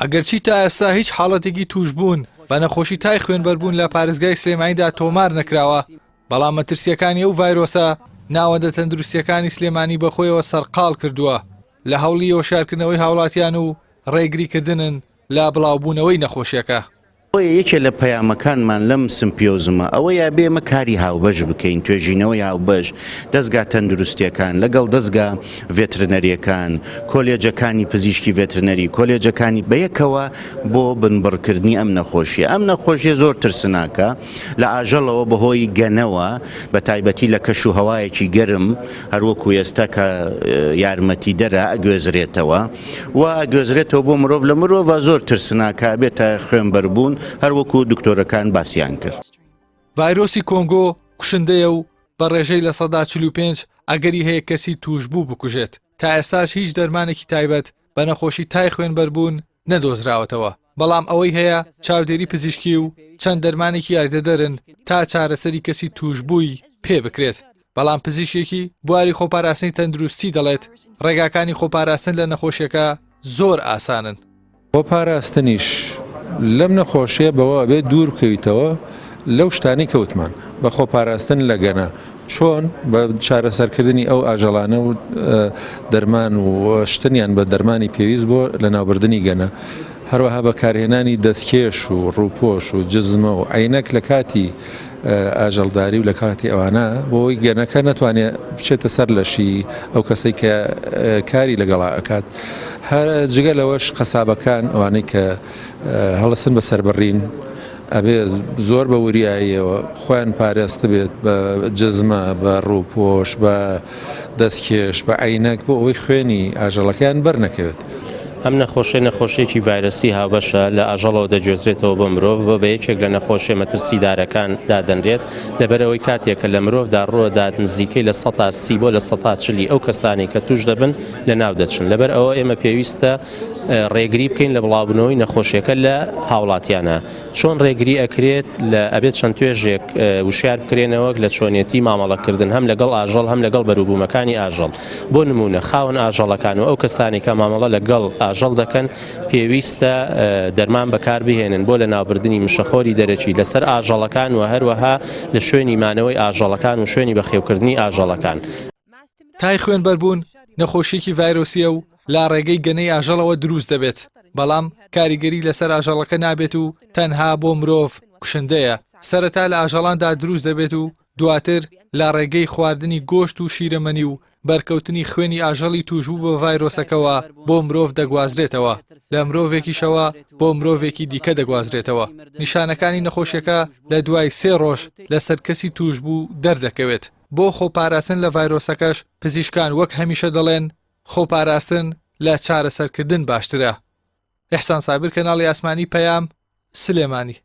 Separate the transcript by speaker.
Speaker 1: ئەگەرچی تا ئێستا هیچ حاڵەتێکی تووشبوون بە نەخۆشی تای خوێنبەربوون لە پارێزگای سلێمانیدا تۆمار نەکراوە، بەڵام مەترسییەکانی ئەو ڤایرۆسە ناوەندە تەندروستییەکانی سلێمانی بەخۆیەوە سەرقاڵ کردووە لە هەوڵی هۆشیارکردنەوەی هاوڵاتیان و ڕێگریکردنن لە بڵاوبوونەوەی نەخۆشیەکە.
Speaker 2: بۆیە یەکێ لە پەیامەکانمان لەم سمپیۆزمە ئەوەیە بێ ئێمە کاری هاوبەش بکەین، توێژینەوەی هاوبەش، دەزگا تەندروستیەکان لەگەڵ دەزگا ڤێترنەریەکان، کۆلێجەکانی پزیشکی ڤێترنەری، کۆلێجەکانی بەیەکەوە بۆ بنبڕکردنی ئەم نەخۆشیە. ئەم نەخۆشیە زۆر ترسناکە، لە ئاژەڵەوە بەهۆی گەنەوە بە تایبەتی لە کەش و هەوایەکی گەرم هەروەکو ئێستا کە یارمەتیدەرە ئەگوێزرێتەوە و ئەگوێزرێتەوە بۆ مرۆڤ لە مرۆڤ زۆر ترسناکە بێتە خوێنبەربوون هەروەکو دکتۆرەکان باسیان کرد.
Speaker 1: ڤایرۆسی کۆنگۆ کوشندەیە و بە ڕێژەی 45% ئەگەری هەیە کەسی تووشبوو بکوژێت، تا ئێستاش هیچ دەرمانێکی تایبەت بە نەخۆشی تای خوێنبەربوون نەدۆزراوەتەوە، بەڵام ئەوەی هەیە چاودێری پزیشکی و چەند دەرمانێکی یاریدەدەرن تا چارەسەری کەسی تووشبووی پێ بکرێت، بەڵام پزیشکێکی بواری خۆپاراستنی تەندروستی دەڵێت، ڕێگاکانی خۆپاراستن لە نەخۆشیەکە زۆر ئاسانن.
Speaker 3: خۆپاراستنیش لەم نەخۆشیە بەوە ئەبێت دوور بکەویتەوە لەو شتانەی کەوتمان بە خۆپاراستن لە گەنە چۆن بە چارەسەرکردنی ئەو ئاژەڵانە و دەرمان و شتنیان بە دەرمانی پێویست بۆ لەناوبردنی گەنە هەروەها بەکارهێنانی دەستکێش و ڕووپۆش و جزمە و عینەک لە کاتی ئاژەڵداری و لە کاتی ئەوانە بۆ ئەوەی گەنەکە نەتوانێت بچێتە سەر لەشی ئەو کەسەی کە کاری لەگەڵا ئەکات هەر جگە لەوەش قەسابەکان ئەوانەی کە هەڵسن بە سەربڕین ئەبێ زۆر بە وریاییەوە خۆیان پارێزتبێت بە جزمە بە ڕووپۆش بە دەستکێش بە عەینەک بۆ ئەوەی خوێنی ئاژەڵەکەیان بەر نەکەوێت.
Speaker 4: ئەم نەخۆشیە نەخۆشیەکی ڤایرەسی هاوبەشە لە ئاژەڵەوە دەگوێزرێتەوە بۆ مرۆڤ و بە یەکێک لە نەخۆشیە مەترسیدارەکان دادەنرێت لەبەرئەوەی کاتێک کە لە مرۆڤدا ڕووەدات نزیکەی 30% بۆ 40% ئەو کەسانەی کە توش دەبن لەناو دەچن لەبەر ئەوە ئێمە پێویستە ڕێگری بکەین لە بڵاوبوونەوەی نەخۆشیەکە لە هاوڵاتیانە. چۆن ڕێگری ئەکرێت لە ئەبێت چەند توێژێک وشیار بکرێنەوە لە چۆنیەتی مامەڵەکردن هەم لەگەڵ ئاژەڵ هەم لەگەڵ بەروبوومەکانی ئاژەڵ بۆ نمونە خاوەن ئاژەڵەکان و ئەو کەسانی کە مامەڵە لەگەڵ ئاژەڵ دەکەن پێویستە دەرمان بەکار بهێنن بۆ لەناوبردنی مشەخۆری دەرەکی لەسەر ئاژەڵەکان و هەروەها لە شوێنی مانەوەی ئاژەڵەکان و شوێنی بەخێوکردنی ئاژەڵەکان.
Speaker 1: تای خوێنبەربوون نەخۆشییەکی ڤایرۆسییە و لە ڕێگەی گەنەی ئاژەڵەوە دروست دەبێت، بەڵام کاریگەری لەسەر ئاژەڵەکە نابێت و تەنها بۆ مرۆڤ کوشندەیە، سەرەتا لە ئاژەڵاندا دروست دەبێت و دواتر لە ڕێگەی خواردنی گۆشت و شیرەمەنی و بەرکەوتنی خوێنی ئاژەڵی تووشبوو بە ڤایرۆسەکەوە بۆ مرۆڤ دەگوازرێتەوە، لە مرۆڤێکیشەوە بۆ مرۆڤێکی دیکە دەگوازرێتەوە. نیشانەکانی نەخۆشیەکە لە دوای سێ ڕۆژ لەسەر کەسی تووشبوو دەردەکەوێت. بۆ خۆپاراستن لە ڤایرۆسەکەش پزیشکان وەک هەمیشە دەڵێن خۆپاراستن لە چارەسەرکردن باشترە. ئیحسان سابیر کەناڵی ئاسمانی پەیام، سلێمانی.